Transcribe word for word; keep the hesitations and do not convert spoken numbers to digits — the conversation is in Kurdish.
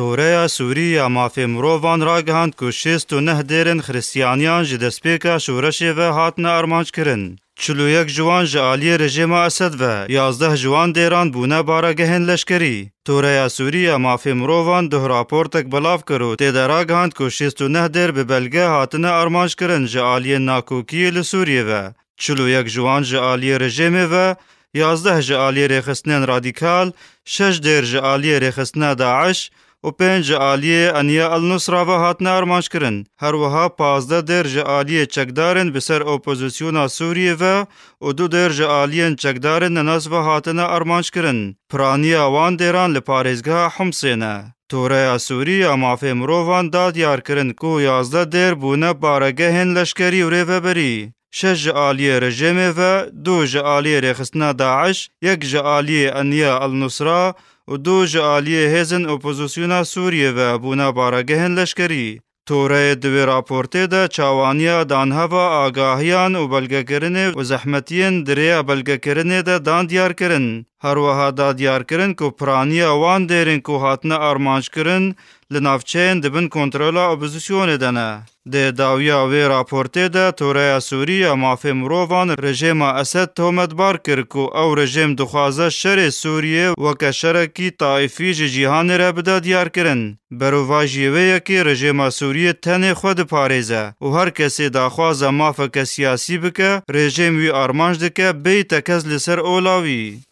Toreya Sûrî ya Mafê Mirovan ragihand ku şêst û neh dêrên Xiristiyaniyan ji destpêka şoreşê ve hatine armanckirin. Çil û yek ji wan ji aliyê rejêma Esed ve, yazdeh ji wan dêran bûne baregehên leşkerî. Toreya Sûrî ya Mafê Mirovan duh raportek belav kir û tê de ragihand ku şêst û neh dêr bi belge hatine armanckirin ji aliyên nakokiyê li Sûriyê ve. Çil û yek ji wan ji aliyê rejêmê ve, yazdeh ji aliyê rêxistinên radîkal, şeş dêr ji aliyê rêxistina DAIŞ û pênc ji aliyê Eniya El Nusra ve hatine armanckirin. Her wiha pazdeh dêr ji aliyê çekdarên bi ser opozisyona Sûriyê ve û du dêr ji aliyên çekdarên nenas ve hatine armanckirin. Piraniya wan dêran li parêzgeha Humsê ne. Toreya Sûrî ya Mafê Mirovan da diyarkirin ku yazdeh dêr bûne baregehên leşkerî û rêveberî. Şeş ji aliyê rejêmê ve, du ji aliyê rêxistina DAIŞ, yek ji aliyê Eniya El Nusra û du ji aliyê hêzên opozisyona Sûriyê ve bûne baregehên leşkerî. Toreyê di wê raportê de çawaniya danheva agahiyan û belgekirinê û zehmetiyên di rêya belgekirinê de dan diyarkirin. Her wiha da diyarkirin ku piraniya wan dêrên ku hatine armanckirin li navçeyên di bin kontrola opozisyonê de ne. Di dawiya wê raportê de Toreya Sûrî ya Mafê Mirovan rejêma Esed tometbar kir ku ew rejêm dixwaze şerê Sûriyê weke şerekî taîfî ji cîhanê re bide diyarkirin. Berovajiyê wê yekê rejêma Sûriyê tenê xwe diparêze û her kesê daxwaza mafeke siyasî bike, rejêm wî armanc dike bêyte kes li ser ola wî.